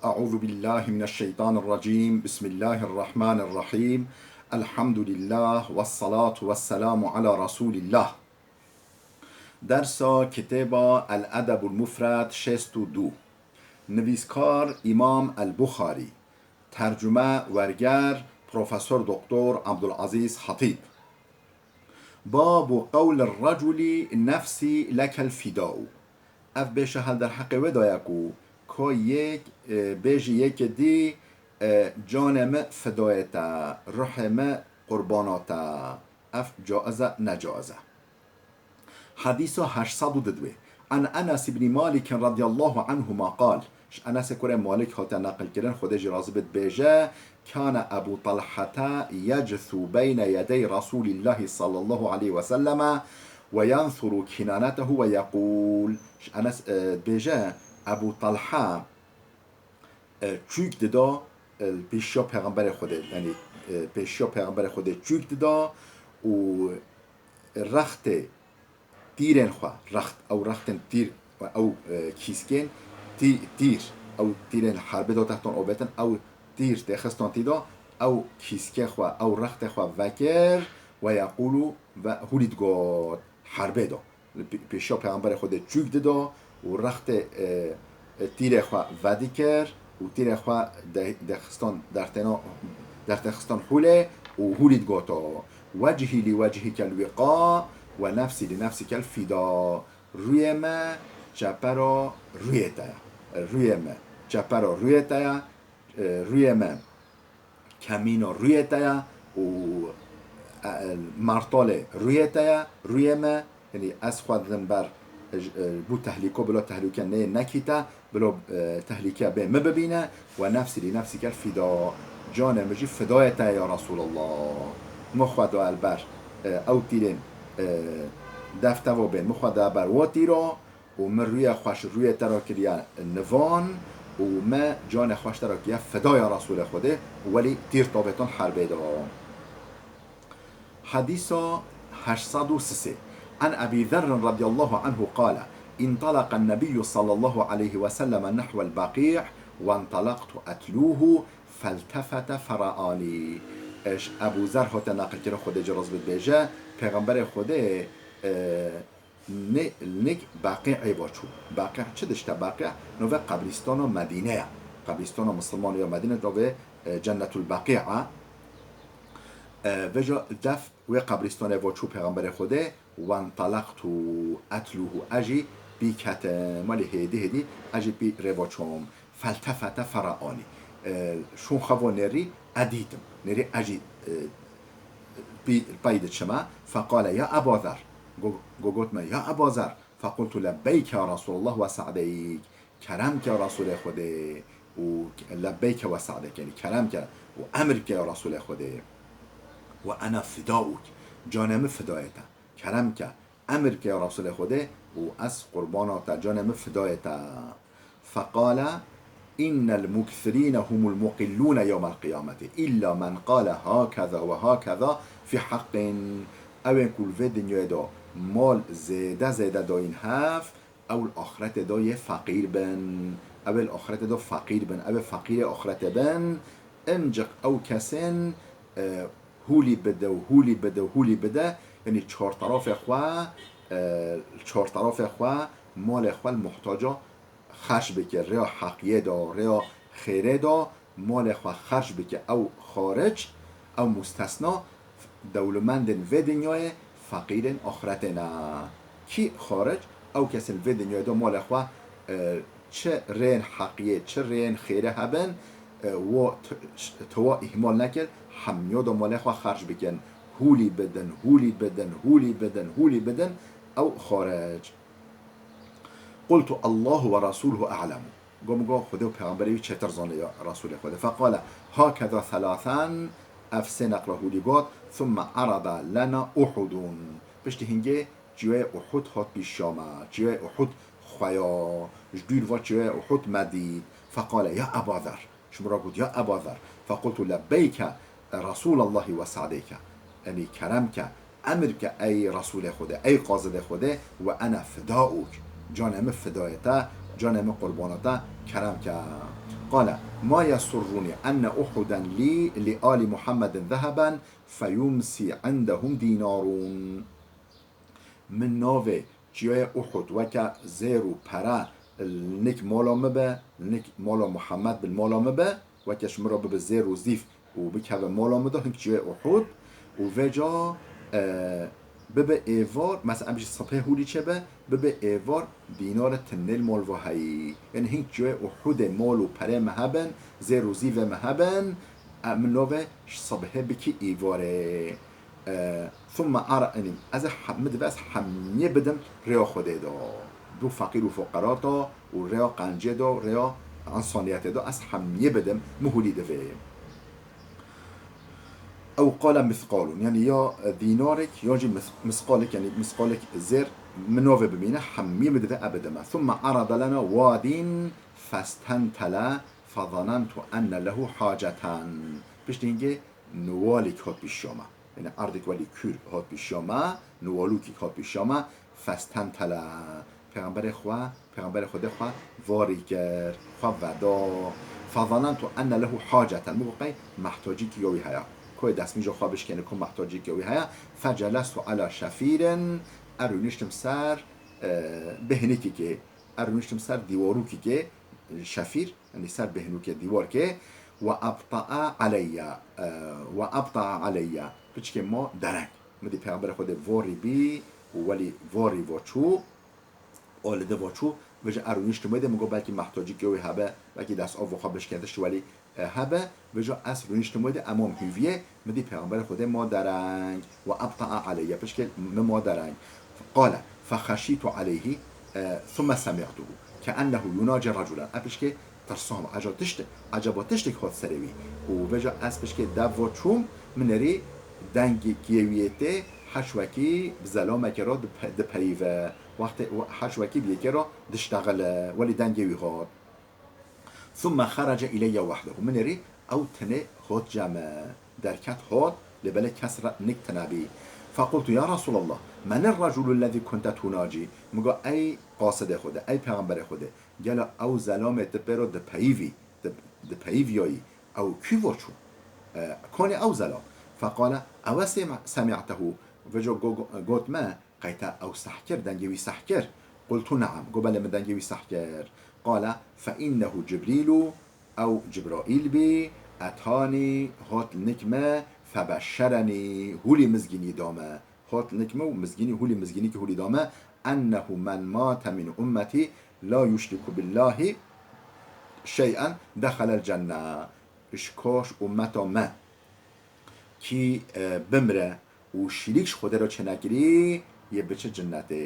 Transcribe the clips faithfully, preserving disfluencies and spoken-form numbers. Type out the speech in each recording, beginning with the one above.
أعوذ بالله من الشيطان الرجيم. بسم الله الرحمن الرحيم. الحمد لله والصلاة والسلام على رسول الله. Dersa kitêba El Edebul Mufred şêst û du. Nivîskar Îmam El Buxarî. Tercume werger Profesor Doktor Abdulazîz Hatîb. Babu qewlir reculi nefsî lekel fidau. Ev bêşe hel derheqê wê daye ku ka yek, e, bêjî yekê dî, e, canê min fidayê te, ruhê min qurbana te. Ev caiz e, necaiz e? Hedîsa heşt sed û didwê. An Enes ibn Malik radiyallahu anhuma qal. Ji Enesê kurê Malik hate neqilkirin, Xwedê jî razî bit, bêje, Kane Ebu Talhete yecthu beyne yedey Resulillahi sallallahu aleyhi ve selleme ve yenthuru kinanetehu ve yekul. Ji Enes, e, bêje, Ebu Talha, e, çûk dida, e, pêşiya Pêxemberê Xwedê, yanî, e, pêşiya Pêxemberê Xwedê çûk dida û rextê tîrên xwe, rext, ew rextên tîr, ew, e, kîskên tî-, tîr, ew tîrên herbê de tehton obetin, ew tîr têxiston tî de, ew kîskê xwe, ew rextê xwe vekir, ve yekulu, ve hûlî digot, herbê de. Pê-, pêşiya Pêxemberê Xwedê çûk dida û rextê, e, e, tîrê xwe vedikir û tîrê xwe de-, dexistan dertêna-, dertêxistan hûlê û hûlî digoto, Wechî li wechîkel wîqa ve nefsî li nefsîkel fîda. Rûyê me çepera rûyê te ye. Rûyê me çepera rûyê te ye. E, rûyê me kemîna rûyê te ye û, e, mertalê rûyê te ye, rûyê me, yanî ez xwe didim ber, e, ji, e, bo tehlîko, bila tehlûke neyê nekî te, bila, e, tehlîke bê min bibîne, ve nefsî li nefsîkel fîda, canê min jî fidayê te ye ya Resûlallah. Min xwe da el ber, e, ew tîrên, e, deftevo bên, min xwe da ber wa tîra, û min rûyê xwe ji rûyê te re kiriye nivan û min canê xwe ji te re kiriye fidaya Resûlê Xwedê û welî tîr tavêton herbê de. Hedîsa heşt sed û sisê. An Ebî Zerrin radiyallahu anhu qale, intalaqa Nebiyyu sallallahu aleyhi ve selleme nehwel Beqî' ve intalaqtu etlûhu feltefete feraani. Ji Ebû Zer hate neqilkirin, Xwedê jî razî bit, bêje, Pêxemberê Xwedê, e, Nê-, nêk Beqî'ê va çû. Beqî' çi dişt e? Beqî' navê qebrîstana Medîne ye. Qebrîstana misilman ya Medîne navê, e, Cennetul Beqî' e. E, vêca def wê qebrîstanê va çû Pêxemberê Xwedê, "Wentalaqtu etlûhu", ez jî pî ketim. Welî hêdî hêdî ez jî pî rê va çûm. Feltefete feraani. E, şûn xwe va nêrî, e dîtim. Nêrî ez jî, e, pî, pey diçime. Feqale, "Ya Eba Zer." Go-, go-, got me, "Ya Eba Zer." Fequltu, "Lebbeyke ya Resûlallah ve se'deyk." Kerem ke ya Resûlê Xwedê. Û lebbeyke ve se'deyk, yanî kerem ke û emir ke ya Resûlê Xwedê. "Ve ena fidauk." Canê min fidayê te. Kerem ke. Emir ke ya Resûlê Xwedê û ez qurbana te, canê min fidayê te. Feqale, "Înnel mukthirîne humul muqillûne yewmel qiyameti, îlla men qale hakeza ve hakeza fî heqqin." Ew ên ku li vê dinyayê de mal zêde zêde dayîn hev, ew li axretê de yê feqîr bin. Ew ê li axretê de feqîr bin. Ew ê feqîrê axretê bin. Inciq ew kesên, e, hûlî bide û hûlî bide û hûlî bide, yanî çarterafê xwe, e, çarterafê xwe, malê xwe li muhtaca xerc bike, rêya heqiyê de, rêya xêrê de, malê xwe xerc bike. Ew xaric, ew mustesna, dewlemendên vê dinyayê, feqîrên axretê ne. Kî xaric? Ew kesên vê dinyayê de malê xwe, e, çi rêyên heqiyê, çi rêyên xêrê hebin, e, wo t-, ş-, tewa îhmal nekir, hemiya de malê xwe xerc bikin. Hûlî bidin, hûlî bidin, hûlî bidin, hûlî bidin, ew xaric. Qultu, "Allahu ve Resûluhu a'lemu." Got, min got, "Xwedê û Pêxemberê wî çêtir zane ya Resûlê Xwedê." Feqale, "Hakeza thelâthen", ev sê neqla hûlî got, "Thumme arada lena Uhudun." Piştî hingê çiyayê Uhud hat pîşiya me. Çiyayê Uhud xweya, ji dûr va çiyayê Uhud me dît. Feqale, "Ya Eba Zer." Ji min re got, "Ya Eba Zer." Fequltu, "Lebbeyke Resûlallahi ve se'deyke." Yanî kerem ke, emir ke ey Resûlê Xwedê, ey qazidê Xwedê, "ve ena fidauk." Canê min fidayê te, canê min qurbana te, kerem ke. قال: ما يسرني أن أحدا لي لآل محمد ذهبا فيمسي عندهم دينار. Min navê çiyayê Uhud weke zêr û pere li nik mala min be, li nik mala Muhammed bi mala min be, weke ji min re bibe zêr û zîv û bikeve mala min de, hink çiyayê Uhud û vêca, e, bibe êvar, mesela em jî sibhê hûlî çêbe, bibe êvar dînare tinê li mal ve heyî. Yanî hink çiyayê Uhudê mal û perê me hebin, zêr û zîvê me hebin, e, min navê ji sibhê bikî îvarê. E, ثم عرض، yanî ez ê he-, min divê ez hemiyê bidim rêya Xwedê de. Du feqîr û fuqera de û rêya qencê de, rêya insaniyetê de ez hemiyê bidim, min hûlî divê. Ew qale misqalun, yanî ya dînarek, ya jî mis-, misqalek, yanî misqalek zêr min navê bimîne, hemiyê min divê e bidime. ثم عرض لنا واد فاستنتل فظننت أن له حاجة. Piştî hingê niwalek hat pêşiya me. Yanî erdek welî kûr hat pêşiya me, niwalûkek hat pêşiya me, فاستنتل. Pêxemberê xwe, Pêxemberê Xwedê xwe varî kir, xwe veda. فظننت أن له حاجة. Min got qey mehtacîkî ya wî heye. Koyê destmîja xwe bişkêne, ko mehtacîkî ya wî heye. فجلست على شفير. Ez rûniştim ser, e, bêhnikekê. Ez rûniştim ser dîwarûkekê, şefîr, yanî ser bêhnûkê, dîwarkê. وأبطأ علي، e, وأبطأ علي. Piçkê ma dereng. Min dî Pêxemberê Xwedê vorî bî û welî vorî vo çû, û li di vo çû, vêca ez rûniştim wê de, min got belkî mehtacîkê wê hebe, belkî dest av xwe bişkêne tişt welî, e, hebe, vêca ez rûniştim wê de, em wan hûviyê, min dî Pêxemberê Xwedê ma dereng. وأبطأ علي، piçkê min ma dereng. قال: فخشيت عليه، e, ثم سمعته كأنه يناجي رجلا. E piçkê tirsam, ecaba tişt, ecaba tiştek hat serê wî. Û vêca ez piçkê dev vo çûm, min erî dengekê wî yê tê, heş wekî bi zelamekê re dipe-, dipeyîve. Wextê heş wekî bi yekê re diştexile, welî dengê wî hat. ثم خرج إلي وحده. Min erî ew tenê hot cem e. Derket hot, lê belê kes re nik tine bî. فقلت: يا رسول الله، من الرجل الذي كنت تناجي؟ Min got, ey qasidê Xwedê, ey Pêxemberê Xwedê, gelo ew zelamê tu pê re dipeyivî, dip-, dipeyiviyayî, ew kû vo çû? E, konê ew zelam? فقال: أو سمع-، سمعته؟ Vêca go-, go-, got me, qey te ew seh kir, dengê wî seh kir? قلت: نعم. Got, belê, min dengê wî seh kir. قال: فإنه جبريل، ew Cibraîl bî, أتاني، hat nik me, فبشرني، hûlî mizgînî da me. Hat nik me û mizgînî, hûlî mizgînîkî hûlî da me, أنه من مات من أمتي لا يشرك بالله شيئا دخل الجنة. Ji ka ji ummeta me kî, e, bimre û şirîk ji Xwedê re çênekirî, yê biçe cinnetê.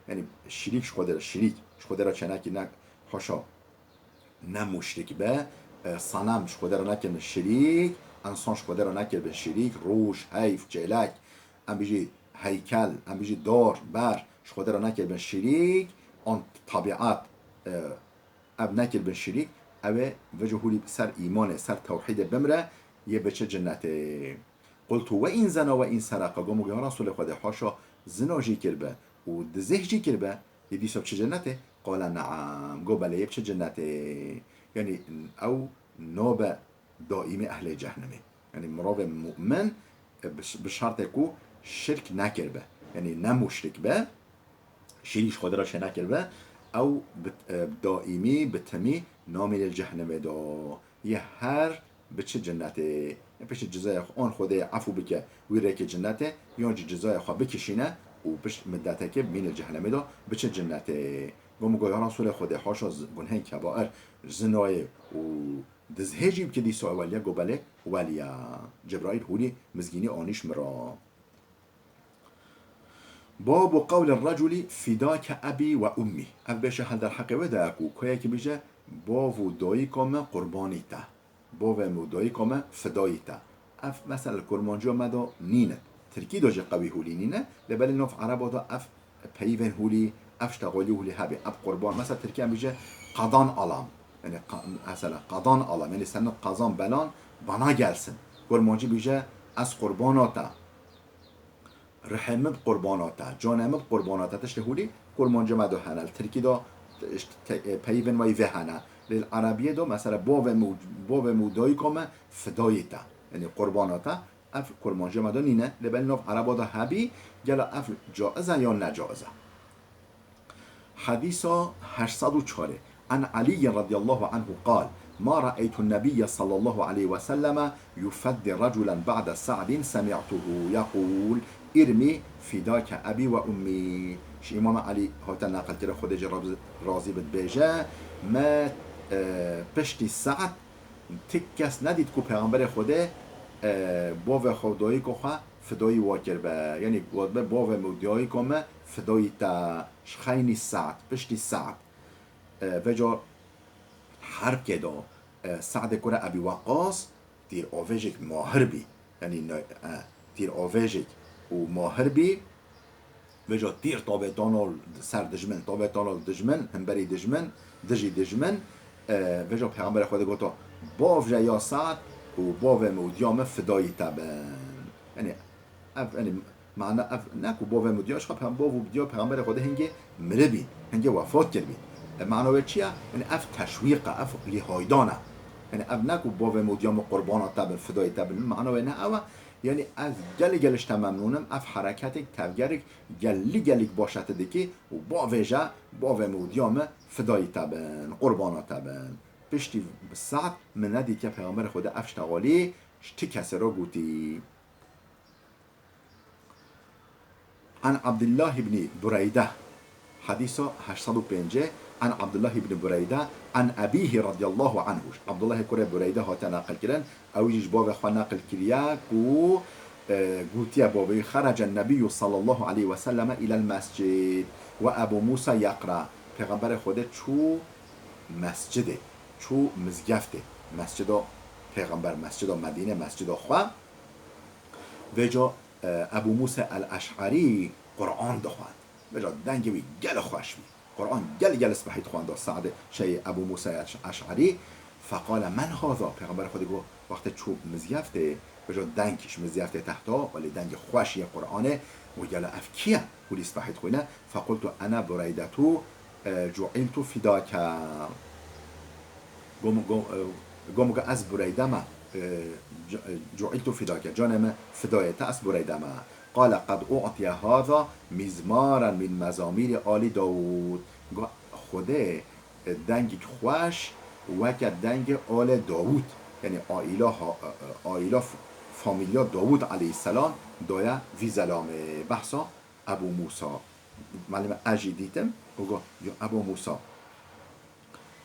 Yanî şirîk ji Xwedê re, şirîk ji Xwedê re çênekirine, haşa, ne muşrik be, e, senem ji Xwedê re nekirin şirîk, ensan ji Xwedê re nekiribin şirîk, rûj, heyv, çêlek, em bijî heykel, em bijî dar, ber, ji Xwedê re nekiribin şirîk, an tebiat, e, ev nekiribin şirîk, ew ê vêca hûlî ser îmanê, ser tewhîdê bimre, yê biçe cinnetê. قلت: وإن زنى وإن سرق؟ Got, min got, ya Resûlê Xwedê, haşa zina jî kiribe û dizîh jî kiribe, yê dîsa biçe cinnetê? قال: نعم. Got, belê, yê biçe cinnetê. Yanî ew nabe daîmî ehlê cehnemê. Yanî mirovê mu'min, e, bi, bi şertê ku şirk nekiribe, yanî ne muşrik be, şirîk ji Xwedê re çênekiribe, ew bi, e, daîmî, bi timî namîne li cehnemê de. Yê her biçe cinnetê. Piştî cizaya xwe, an Xwedê efû bike, wî rêkê cinnetê, yan jî cizaya xwe bikişîne û pişt middetekê bimîne li cehnemê de, biçe cinnetê. Got, min got, ya Resûlê Xwedê, haşa z-, gunhên kebair, zinayê û dizhê jî bike, dîsa welî ye? Got, belê, welî ye. Cebraîl hûlî mizgînî anîş min re. باب قول الرجل فداك أبي وأمي. Ev bêşe hel derheqê wê de ye ku koyekî bêje, bav û dayika me qurbanî te. Bavê min û dayika me fidayî te. Ev mesela li kurmanciya me de nîne. Tirkî de jî qewî hûlî nîne, lê belê nav ereba de ev peyivên hûlî, ev ştexalî hûlî hebî. Ev qurban, mesela tirkî em bêje qadan alam. Yanî qa-, mesela qadan alam. Yanî senin kazan belan bana gelsin. Kurmancî bêje ez qurbana te. Rihê min bi qurbana te, canê min bi qurbana te, tiştê hûlî kurmancê me de hene. Li tirkî de, işte, te-, e, peyivên weyî vê hene. Lê li erebiyê de mesela bavê min û, bavê min û dayika me fidayê te. Yanî qurbana te. Ev kurmancîya me de nîne. Lê belê nav ereba de hebî, gela ev caiz e yan necaiz e? Hedîsa heşt sed û çar. An Elî radiyallahu anhu qal, ma ra'eytun nebiyye sallallahu aleyhi ve selleme yufeddi raculen ba'de Sa'din semi'tuhu yeqûl, irmi fidake ebî ve ummî. Ji Îmam Elî hate neqil kire, Xwedê jê razî bit, bêje, me, e, piştî Sa'd ti kes nedît ku Pêxemberê Xwedê, e, bavê xwe û dayika xwe fidayî wa kiribe. Yanî gotbe, bavê min û dayika me fidayî te ji xeynî Sa'd, piştî Sa'd. E, veca herbkê de, e, Sa'dê kure Ebî Weqqas tîravêjek mahir bî. Yanî ne-, e, tîravêjek û mahir bî. Veca tîr tavêtana li ser dijmin, tavêtana li dijmin, himberî dijmin, dijî dijmin. E, veca Pêxemberê Xwedê gota, bavje ya Sa'd û bavê min û diya min fidayî te bin. Yanî ev, yanî mana ev ne ku bavê min û diya, ji xwe bav û diya Pêxemberê Xwedê hingê miribîn, hingê wefat kiribîn. E, mana wê çi ye? Yanî ev teşwîq e, ev lîhaydan e. Yanî ev ne ku bavê min û diya min qurbana te bin, fidayî te bin. Mana wê ne ew e. Yanî ez gelî gelî ji te memnûn im, ev hereketek, tevgerek gelî gelîk baş e tu dikî û bavêje, bavê min û diya min fidayî te bin, qurbana te bin. Piştî bi Sa'd min nedîtiye Pêxemberê Xwedê ev ştegalî ji ti kesê re gotî. An Abdullah ibn Bureyde, hedîsa heşt sed û pêncî, an Abdullah ibn Bureyde, an ebîhi radiyallahu anhu. Abdullahê kurê Bureyde hate neqil kirin, ew jî ji bavê xwe neqil kiriye ku, e, gotiye bavê wî, xerece nebiyyu sallallahu aleyhi ve selleme ilel mescid ve Ebu Musa yeqra. Pêxemberê Xwedê çû mescidê, çû mizgeftê, mescida Pêxember, mescida Medîne, mescida xwe. Vêca, e, Ebû Mûsa el-Eş'erî Quran dixwend. Vêca dengê wî gelek xweş bî. Quran gelek gelek spehî dixwenda Se'dê, şey, Ebû Mûsa el-Eş'erî. Feqale, "Men haza?" Pêxemberê Xwedê got, wextê çû mizgeftê, vêca deng ji mizgeftê tehta, welê dengê xweş yê Quranê, û gelo ev kî ye? Hûrî spehî dixwîne. Fequltu, "Ene Bureydetu, e, cu'iltu fidake." Gom-, gom-, e, gom ke ez Bureyde me, e, cu-, e, cu'iltu fidake, canê me fidayê te, ez Bureyde me. Qale qed u'tiye haza mizmaran min mezamîrî alî Dawûd. Go, Xwedê, e, dengek xweş weke dengê alê Dawûd, yanî aîla ha-, e, e, aîla f-, famîlya Dawûd aleyhisselam daye vî zelamê. Behsa Ebû Mûsa. Malime ez jî dîtim û got, "Ya Ebû Mûsa,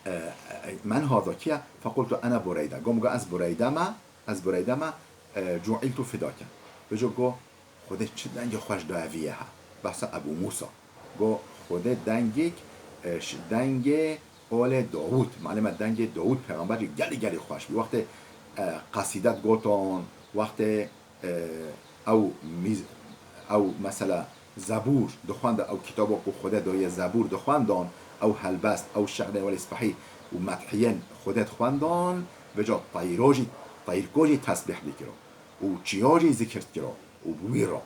e, e, men haza kî ye?" Fequltu, "Ene Bureyde." Gom go, "Ez Bureyde me, ez Bureyde me, e, cu'iltu fidake." Vêca go, "Xwedê çi dengê xweş daye vî yê he." Behsa Ebû Mûsa. Go, "Xwedê dengek, e, ş-, dengê olê Dawûd." Malime dengê Dawûd pêxember jî gelî gelî xweş bî. Wextê, e, qesîde digoton, wextê e, ew mîz-, ew mesela Zebûr dixwendin, ew kitaba ku Xwedê daye Zebûr dixwendin, ew helbest, ew şi'rê welê spehî û medhiyên Xwedê dixwendin, vêca teyra jî, teyrka jî tesbîh dikira û çiya jî zikir dikira û bi wî re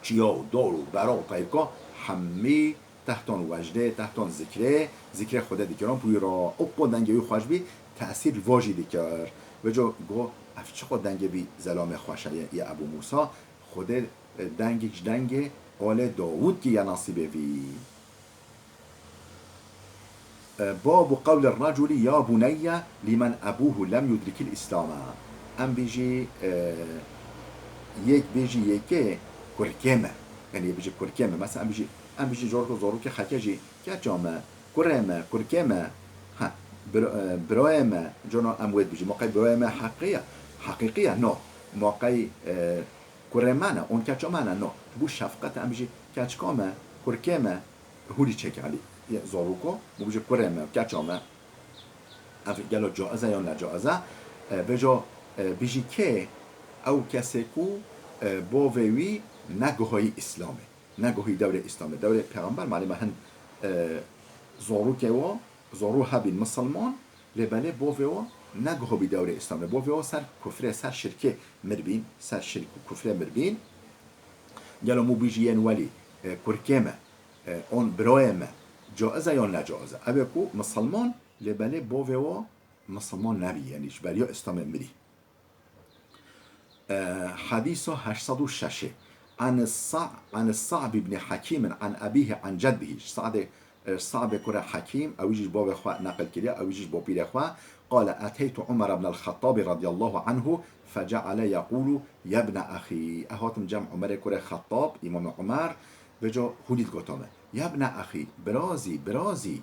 çiya û dor û bera û teyrka hemî tehton wecdê, tehton zikrê, zikrê Xwedê dikirin, bi wî re û qo dengê wî xweş bî, tesîr li va jî dikir. Vêca go, "Ev çi qo dengê vî zelamê xweş e, yê Ebû Mûsa?" Xwedê, e, dengek ji dengê olê Dawûd kiriye nesîbê vî. E, babu qewli raculi ya buneyye limen ebuhu lem yudrikil îslame. Em bêjî, e, yek bêjî yekê kurkê me. Yanî bêjî kurkê me. Mesela em bêjî, em bêjî zorko zorokê xelkê jî keça me, kurê me, kurkê me. Ha, biro-, e, birayê me. Cona em wê dibêjî. Ma qey birayê me heqî ye? Heqîqî ye? No. Ma qey, e, kurê me ne, on keça me ne? No. Ji bo şefqet em bêjî keçika me, kurkê me. Hûrî çekalî. Yê zoroko, bû bêje kurê me, keça me. Ev gelo caiz e yan necaiz e? E, vêca, e, bijî kê? Ew kesê ku, e, bavê wî neguhayî Îslamê. Neguhî dewrê Îslamê. Dewrê pêxember malî me hin, e, zorokê wa, zorû hebîn misilman, lê belê bavê wa neguhabî dewrê Îslamê. Bavê wa ser kufrê, ser şirkê mirbîn, ser şirk û kufrê mirbîn. Gelo mû bijî yên welî, e, kurkê me, e, on birayê me, caiz e yan necaiz e? Ev ê ku misilman Lê belê bovê wa misilman nebî, yanî ji beriya Îslamê mirî. E, Hedîsa heşt sed û şeş. An Sa-, an Sa'b ibn Hakim an abihi an ceddihi. Sa'dê, e, Sa'bê kurê Hakim, ew jî ji bavê xwe neqil kiriye, ew jî ji bopîrê xwe. Qale, eteytu Umar ibn al-Xettab radiyallahu anhu feceale yekulu, ya ibne axî. Ez hatim cem Umerê kurê Xettab, Îmamê Umer, vêca hûnî digota me. Ya ibne axî, birazî, birazî.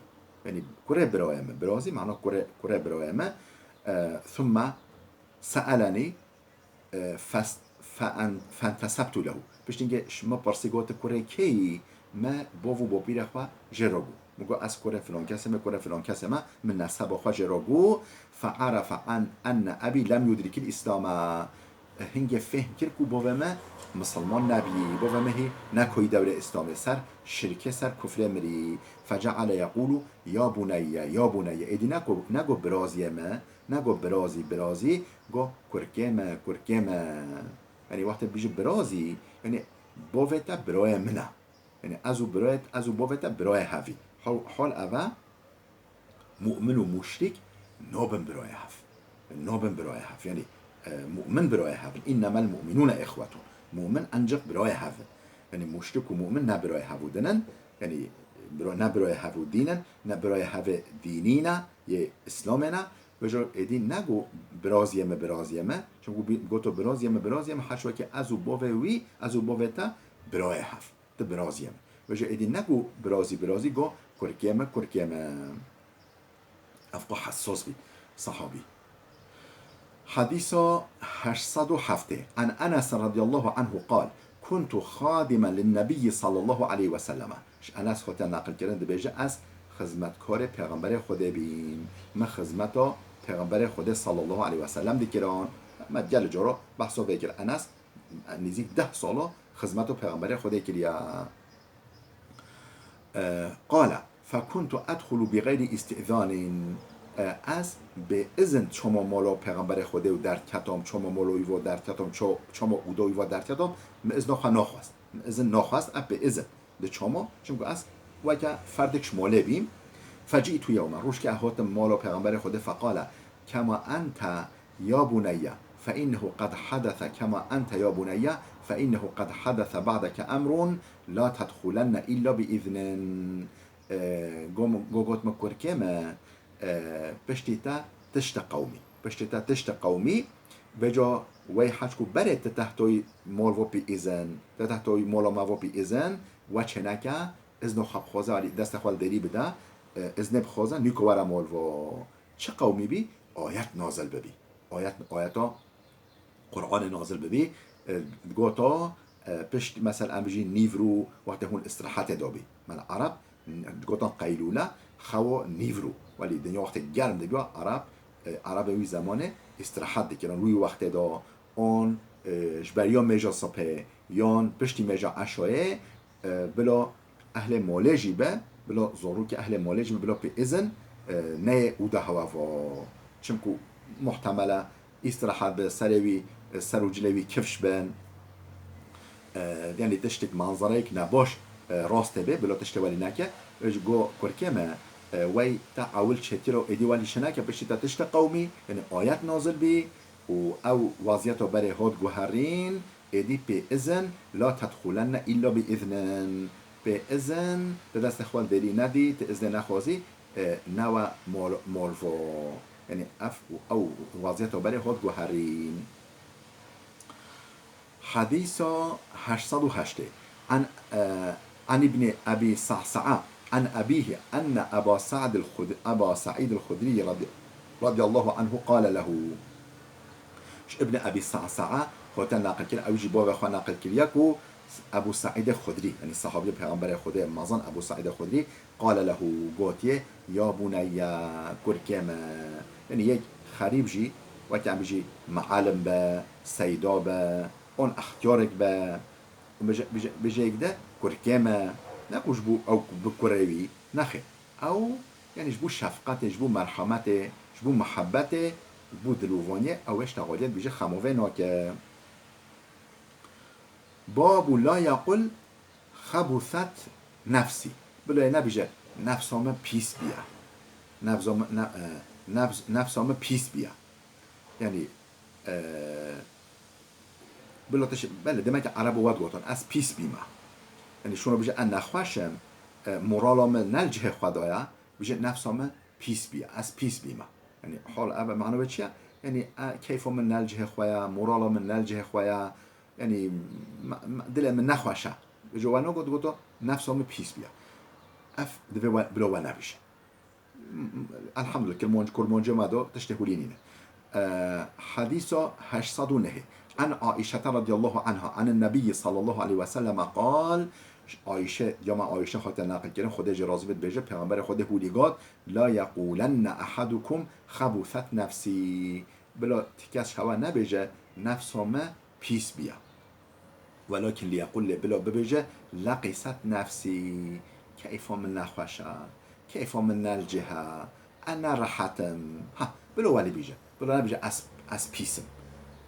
Yanî kurê birayê me. Birazî mana kurê, kurê birayê me. E, thumme se'elenî, e, fes-, fe'en-, fentesebtu lehu. Piştî hingê ji min pirsî, got, kurê kê yî? Me bov û bopîrê xwe jê re got. Min got, ez kurê filan kesê me, kurê filan kesê me, min neseba xwe jê re got. Fe'erefe an enne ebî lem yudrikil Îslama. Hingê fêhm kir ku bovê me misilman nebî, bovê me hî nekoyî dewrê Îslamê, ser şirkê, ser kufrê mirî. Feceale yekulu, ya buneyye, ya buneyye. Êdî neko, nego biraziyê me, nego birazî, birazî, go kurkê me, kurkê me. Yanî wextê bijî birazî, yanî bovê te birayê min e. Yanî ez û birayê, ez û bovê te birayê hev î. Hol, hol ev e, mu'min û muşrik nabin birayê hev. Nabin birayê hev. Yanî, e, mu'min birayê hev in. Înnemel mu'minûne îxwetun. Mu'min encik birayê hev in. Yanî muşrik û mu'min ne birayê hev û din in. Yanî bira-, ne birayê hev û dîn in, ne birayê hev ê dînî ne, yê Îslamê ne. Vêca êdî nego biraziyê me, biraziyê me. Çimku bî-, goto biraziyê me, biraziyê me, her wekî ez û bovê wî, ez û bovê te birayê hev. Ti biraziyê me. Vêca êdî nego birazî, birazî, go kurkê me, kurkê me. Ev qo hesas bî, sehabî. Hedîsa heşt sed û heftê. An Enes radiyallahu anhu qal, kuntu xadimen lin nebiyyi sallallahu aleyhi ve selleme. Ji Enes hate naqil kirin, dibêje, ez xizmetkarê Pêxemberê Xwedê bîm. Min xizmeta Pêxemberê Xwedê sallallahu aleyhi ve sellem dikirin. Me gel cara behsa vê kir. Enes nêzîk deh sala xizmeta Pêxemberê Xwedê kiriye. E, qale, fekuntu edxulu bi xeyrî îstîzanin. E, ez bê izin çoma mala Pêxemberê Xwedê û derdketam, çoma mala wî va derdketam, ço-, çoma oda wî va derdketam, min izna xwe naxwest. Min izin naxwest, ez bê izin diçoma, çimku ez weke ferdek ji malê bîm. Fecîtu yewme, rojkê ez hatim mala Pêxemberê Xwedê, feqale, kema ente ya buneyye, fe innehu qed hedese, kema ente ya buneyye, fe innehu qed hedese ba'deke emrun, la tedxulenne illa bi iznin. E, go-, go-, got min, kurkê me, e, piştî te tişte qewmî. Piştî te tişte qewmî, vêca wey heçku berê te tehtoyî mol vo pî izin, te tehtoyî mola me vo pî izin, we çêneke, izno xwe bixwaze, alî destê xwe li derî bide, e, iznê bixwaze, nîko were mol vo. Çi qewmî bî? Ayet nazil bibî. Ayet, ayeta Qur'anê nazil bibî, e, gota, e, pişt, mesela, em bijî nîvro, wextê hûn îstirahetê de bî. Mela Arab, n-, gotan qeylûle, xewa nîvro. Welî dinya wextê germ dibiya, Arab, e, Arabê wî zemanê îstirahet dikirin. Wî wextê de on, e, ji beriya mêja sibhê, yan piştî mêja eşayê, e, bila ehlê molê jî be, bila zorokê ehlê molê jî be, bila pê izin, e, neyê û da hewa va. Çimku muhtemel e îstirahat be, serê wî, e, ser û cilê wî kifş bin. E, yanî tiştek manzareyek nebaş, e, rastê be, bila tiştê welî neke. Ji go kurkê me, e, wey te ewil çêtir û êdî welî şineke, piştî te tişte qewmî, yanî ayet nazil bî û ew waziyeta berê hot guherîn, êdî pê izin, la tedxulenne illa bi iznin. Pê izin, ti destê xwe li derî nedî, ti iznê nexwazî, e, newe mol-, molvo. Yanî ev û ew waziyeta berê hot guherîn. Hedîsa heşt sed û heştê. An, e, an Îbnî Ebî Sa'sa'a, an ebîhi, enne Eba Sa'd el-Xud-, Eba Sa'îd el-Xudrî radi-, radiyallahu anhu qale lehu. Ji Îbnî Ebî Sa'sa'a hate naqil kirin, ew jî bavê xwe naqil kiriye ku Ebû Sa'îdê Xudrî, yanî sahabiyê Pêxemberê Xwedê mezin Ebû Sa'îdê Xudrî, qale lehu, gotiye, ya buneyye, kurkê me. Yanî yek xerîb jî, weke em bijî, mealim be, seyda be, on extiyarek be, û bije-, bije-, bijeyek de kurkê me, ne ku ji bo ew ku bi kurê wî, nexêr. Ew, yanî ji bo şefqetê, ji bo merhametê, ji bo mihebetê, ji bo dilovaniyê, ew ê ji te xwediyê dibêje, xemovê nake. Babu la yaqul xebuset nefsî. Bila yê nebije, nefsa me pîs bîye. Nefsa min, ne-, e, nefs-, nefsa min pîs biya. Yanî, e, bila tişt, belê, demek ki Erebo we digotin, ez pîs bîme. Yanî şûna bije, ez nexweş im, e, morala min ne li cihê xwe de ye, bije nefsa min pîs biya, ez pîs bîme. Yanî hal ev e, mana wê çi ye? Yanî, e, keyfa min ne li cihê xwe ye, morala min ne li cihê xwe ye, yanî, me, me, dilê min nexweş e. Bije we nagot, goto, nefsa min pîs biya. Ev divê we, bila we nebije. Elhamdülillah, kirmanc-, kurmancê me de tiştê hûlî nîne. E, Hedîsa heşt sed û nehê. An Aîşete radiyallahu anha, anin Nebiyyi sallallahu aleyhi ve selleme qal, Ayşe, ya me Ayşe hate neqil kirin, Xwedê jê razî bit, dibêje, Pêxemberê Xwedê hûlî got, "La yeqûlenne ehadukum xebûset nefsî." Bila ti kes hewa nebêje, "Nefsa me pîs biya." Welakin liyequl, lê bila bibêje, "Leqîset nefsî", keyfa min nexweş e, keyfa min ne li cih e, ez ne rehet im. Ha, bila welî bîje. Bila nebîje, "Ez, ez pîs im."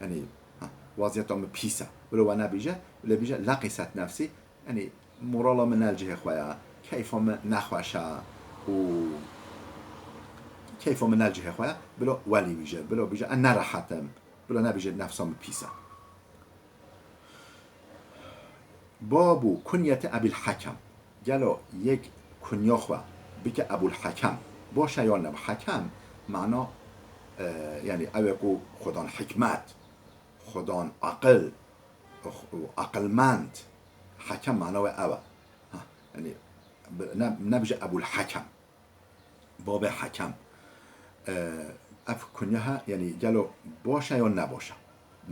Yanî, ha, weziyeta min pîs e. Bila we nebîje, lê bîje, "Leqîset nefsî", yanî, morala min ne li cihê xwe ye, keyfa min nexweş e û keyfa min ne li cihê xwe ye, bila welî bîje, bila bîje, "Ez ne rehet im." Bila nebîje, "Nefsa min pîs e." Babu kunyeti Ebil Hakem. Gelo yek kunya xwe bike Ebul Hakem, baş e yan ne? Hakem mana, e, yanî ew ê ku xwedan hikmet, xwedan aqil, aqilmend. Hakem mana wê ew e. Ha, yanî, ne, nebije Ebul Hakem. Babê Hekem. E, ev kunya he, yanî gelo baş e yan ne baş e?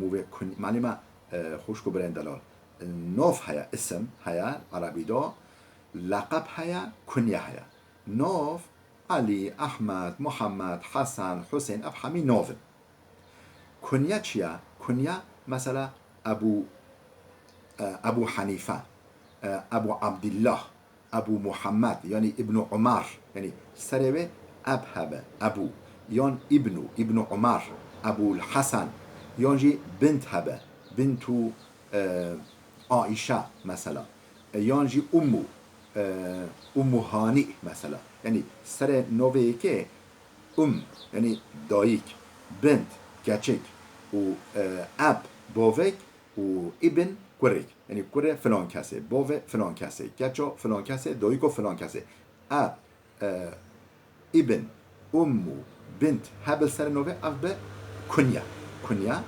Mûvê kun-, malî me, e, xwişk û birên delal. Nav heye, isim heye, erebî de, leqeb heye, kunya heye. Nav, Elî, Ehmed, Muhammed, Hesen, Husên, ev hemî nav in. Kunya çi ye? Kunya, mesela, Ebû, e, Ebû Henîfe, e, Ebû Ebdillah, Ebû Muhammed, yanî Îbnû Umar, yanî serê wê eb hebe, Ebû, yan Îbnû, Îbnû Umar, Ebûl Hesen, yan jî bint hebe, Bintû, e, Aîşe, mesela, e, yan jî Ummû, e, Ummû Hanî, mesela. Yanî serê novê yekê Um, yanî dayik, bint, keçik û, e, eb, bavek û ibn, kurik. Yanî kurê filan kesê, bavê filan kesê, keça filan kesê, dayiko filan kesê. Eb, e, ibn, ummu, bint, hebil serê novê ev bi kunya. Kunya,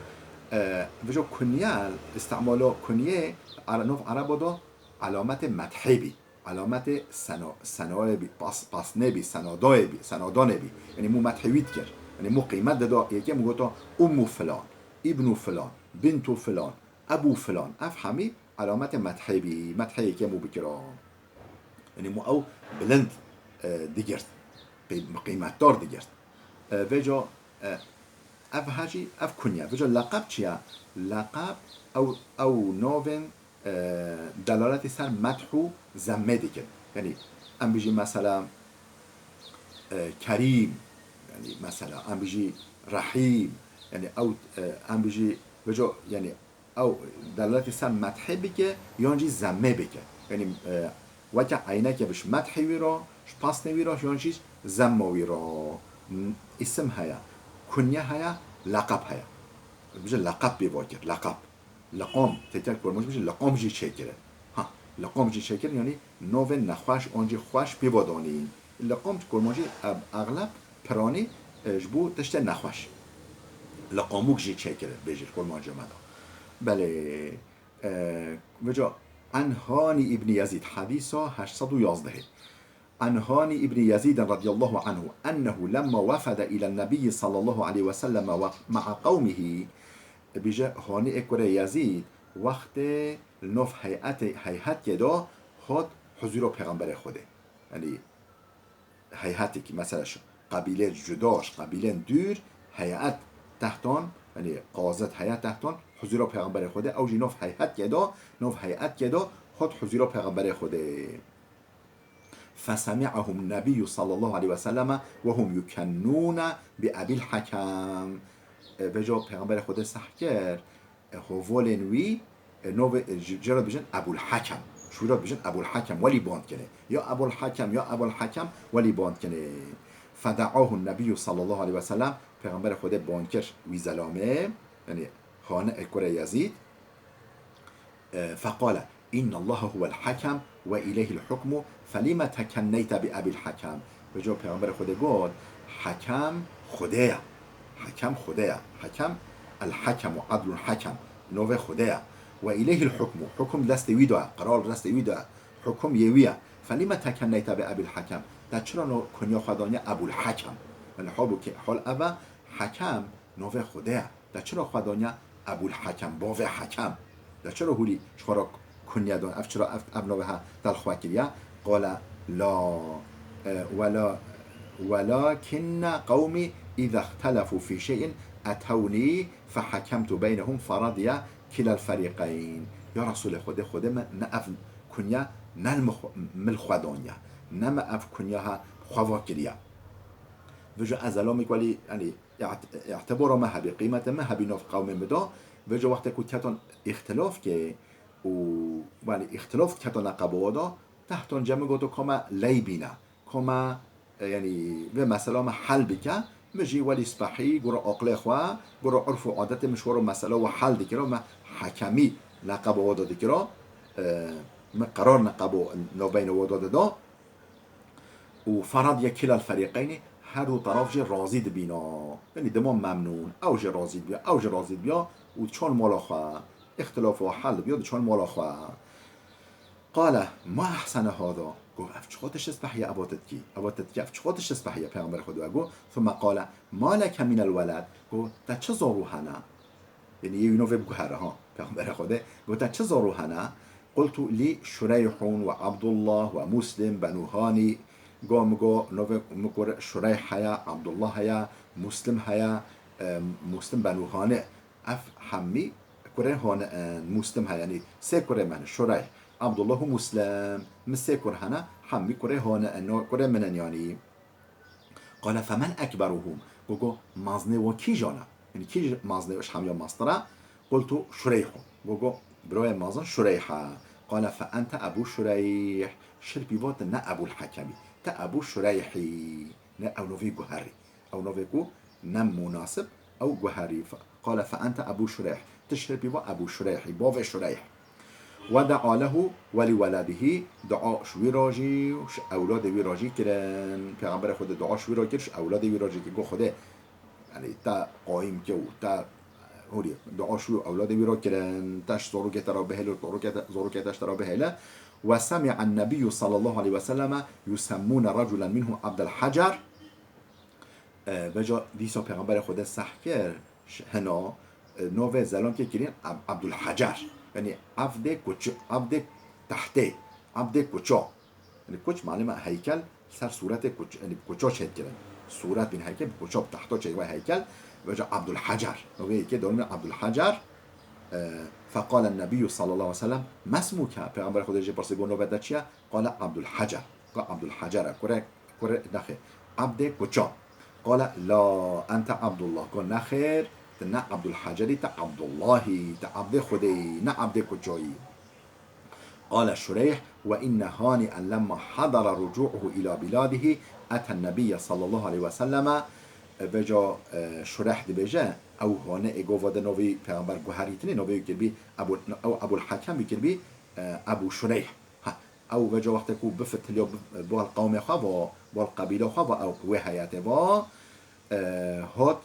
e, vêca kunya, îstimalo kunyê, ara-, nov erebo de alametê methê bî. Alametê seno-, senoyê bî, pas-, pasnê bî, senodayê bî, senodanê bî. Yanî mû methê wî dikir. Yanî mû qîmet dida yekê, mû gota Ummu filan, Îbnu filan, Bintu filan, Ebu filan. Ev hemî alametê methê bî, methê yekê mû bikira. Yanî mû ew bilind, e, digirt, qî-, qîmetdar digirt. E, vêca, e, ev hecî, ev kunya. Vêca leqeb çi ye? Leqeb ew, ew navên e, delaletê ser medh û zemmê dikin. Yanî em bijî mesela, e, Kerîm, yanî mesela em bijî Rehîm, yanî ew, e, em bijî vêca, yanî ew delaletê ser medhê bike yan jî zemmê bike. Yanî, e, weke eynekê bi ji medhê wî re, ji pasnê wî re yan jî zemma wî re. N-, îsim heye, kunye heye, leqeb heye. Bijî leqeb pê va kir, leqeb. Liqam, têkil kurmancî bijî liqam jî çêkirin. Ha, liqam jî çêkirin, yanî navên nexweş an jî xweş pê ve danîn. Liqam kurmancî, e, exleb piranî, e, ji bo tiştê nexweş. Liqamûk jî çêkirin, bêjî kurmancî me de. Belê, e, vêca, An Hanî îbnî Yezîd, hedîsa heşt sed û yazdehê. An Hanî îbnî Yezîd radiyallahu anhu ennehu lemma wefede îlen Nebiyyi sallallahu aleyhi ve sellem ve ma'a qewmihi. Bije Hanî ê kurê Yezîd wextê li nav heyetê, heyhetkê de hat huzûra Pêxemberê Xwedê. Yanî heyhetekî, mesela ji qebîlê cuda, ji qebîlên dûr heyet tehtan, yanî qazet heyet tehtan huzûra Pêxemberê Xwedê, ew jî nav heyhetkê de, nav heyhetkê de hat huzûra Pêxemberê Xwedê. Fesemi'ahum Nebiyyu sallallahu aleyhi ve selleme ve hum yukennûne bi Ebil Hakem. E, vêca Pêxemberê Xwedê seh kir, e, hovalên wî, e, navê, e, ji, ji re dibêjin Ebul Hakem. Ji wî re dibêjin Ebul Hakem, welî band kinê. Ya Ebul Hakem, ya Ebul Hakem, welî band kinê. فدعاه النبي صلى الله عليه وسلم، Pêxemberê Xwedê ban kir wî zelamê, yanî Hani'ê kurê Yezîd. E, فقال: إن الله هو الحكم وإليه الحكم، فلم تكنيت بأبي الحكم؟ Vêca Pêxemberê Xwedê got, Hekem Xwedê ye. Hekem Xwedê ye. Hekem, الحكم، عدل حكم. Novê Xwedê ye. وإليه الحكم. Hukum destê wî de ye. Qerar destê wî de ye. Hukum yê wî ye. فلم تكنيت بأبي الحكم؟ Te çira no kunya xwe daniye Ebul Hekem? Yanî halbûkî hal ev e, Hekem novê Xwedê ye. Te çira xwe daniye Ebul Hekem, bavê Hekem? Te çira hûrî ji xwe re kunya dan? Ev çira ev, ev navê he te li xwe kiriye? قال: لا، e, ولا، ولكن قومي إذا اختلفوا في شيء أتوني فحكمت بينهم فرضي كلا الفريقين. Ya Resûlê Xwedê, Xwedê me ne ev kunya ne li min xwe, min li xwe daniye. Ne me ev kunya he xwe va kiriye. Vêca ez zelamî ku, yanî, î't-, îtibara me hebî, qîmeta me hebî nav qewmê min de. Vêca wextê ku ketan îxtilaf ke û, yanî, îxtilaf ketan neqeba we de, tehtan cem min goto ka me ley bîne, ka me, e, yanî, vê mesela me hel bike. Min jî welî spehî, gora aqilê xwe, gora urf û adetê min ji we re mesela we hel dikira, me hekemî neqeba we de dikira, e, me qerar neqeba navbeyna we de dida. û فرضي كلا الفريقين، her du teraf jî razî dibîna. Yanî dima memnûn, ew jî razî dibiya, ew jî razî dibiya û diçan mala xwe. Îxtilaf û hel dibiya, diçan mala xwe. قال: ما أحسن هذا؟ Got, ev çiqas tişt spehî ye, ev te dikî. Ev te dikî, ev çiqas tişt spehî ye, Pêxemberê Xwedê got. ثم قال: ما لك من الولد؟ Got, te çi zarû hene? Yanî yê wî navê biguhere, ha, Pêxemberê Xwedê. Got, te çi zarû hene? قلت: لي شريح وعبد الله ومسلم بنو هانئ. Got, min got, navê min kurê Şureyh heye, Abdullah heye, Muslim heye, e, Muslim Benû Hanî. Ev hemî kurê Hanî in, Muslim heye, yanî sê kurê min, Şureyh, Abdullah û Muslim. Min sê kur hene, hemî kurê Hanî in, kurê min in yanî. قال: فمن أكبرهم؟ Got, got, mezinê wan kîjan e? Yanî kî ji mezinê ji hemiyan meztir e? قلت: شريح. Got, got, birayê mezin Şureyh e. قال: فأنت أبو شريح. Şirpî va tu ne Ebul Hekemî. Tu Ebû Şureyhî. Ne ew navê guherî. Ew navê ku ne munasib, ew guherî. قال: فأنت أبو شريح. Tu şirpî va Ebû Şureyhî, bavê Şureyh. ودعا له ولولده، dua ji wî re jî û ji ewladê wî re jî kirin. Pêxemberê Xwedê dua ji wî re kir, ji ewladê wî re jî kir. Got, Xwedê, yanî te qayîm ke û te hûrî dua ji wî û ewladê wî re kirin. Te ji zarokê te re bihêle û zarokê te, zarokê te ji te re bihêle. وسمع النبي صلى الله عليه وسلم يسمون رجلا منهم عبد الحجر. E, vêca dîsa Pêxemberê Xwedê seh kir, ş-, hina, e, navê zelamkê kirîn Ab-, Abdulhecer. Yanî Abdê kuç-, Abdê tehtê, Abdê kuça. Yanî kuç, malum e, heykel ser sûretê kuç-, yanî kuça çêdikirin. Sûret bîn heykel, bi kuça, bi tehta çêdikirin heykel. Vêca Abdulhecer. Navê yekê dawî min Abdulhecer. E, فقال النبي صلى الله عليه وسلم: ما اسمك؟ Pêxemberê Xwedê jê pirsî, got, navê te çi ye? قال: عبد الحجر. Got, Abdulhecer e. Kurê, kurê, nexê. Abdê kuça. قال: لا، أنت عبد الله. Got, nexêr, tu ne Abdulhecerî, tu Abdullahî, tu Abdê Xwedê yî, ne Abdê kuçayî. قال شريح: وإن هانئا لما حضر رجوعه إلى بلاده أتى النبي صلى الله عليه وسلم. Vêca, e, Şureyh dibêje, ew Hani'ê gava de navê Pêxember guherîtinê, navê wî kirbî Ebû, ew Ebûl Hekem wî kirbî, e, Ebû Şureyh. Ha, ew vêca wextê ku bifitiliya, bi-, bal qewmê xwe va, bal qebîla xwe va, ew wê heyetê va, e, hot,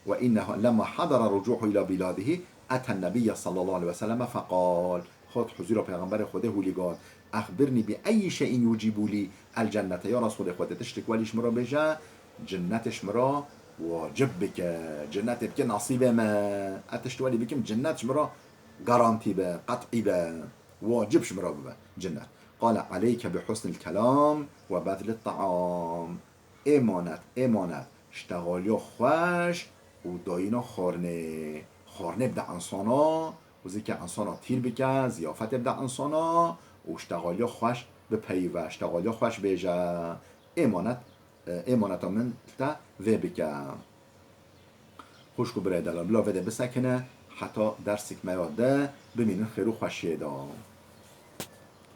وإنه لما حضر رجوعه إلى بلاده أتى النبي صلى الله عليه وسلم فقال، hot huzûra Pêxemberê Xwedê hûlî got, أخبرني بأي شيء يوجب لي الجنة. Ya Resûlê Xwedê, tiştek welî ji min re bêje, cinnetê ji min re wacib bike, cinnetê bike nasîbê me. Ez tişt welî bikim, cinnet ji min re garantî be, qet'î be, wacib ji min re bibe cinnet. قال عليك بحسن الكلام وبذل الطعام. Êmanet, êmanet, ştexaliya xweş û dayîna xwarinê. Xwarinê bide insana û zikê insana tîr bike, ziyafetê bide insana û ştexaliya xweş bipeyive, ştexaliya xweş bêje. Êmanet, e, êmaneta min li te vê bike. Xwişk û birayê delal, bila vê de bisekine, heta dersek me ya de bimînin xêr û xweşiyê de.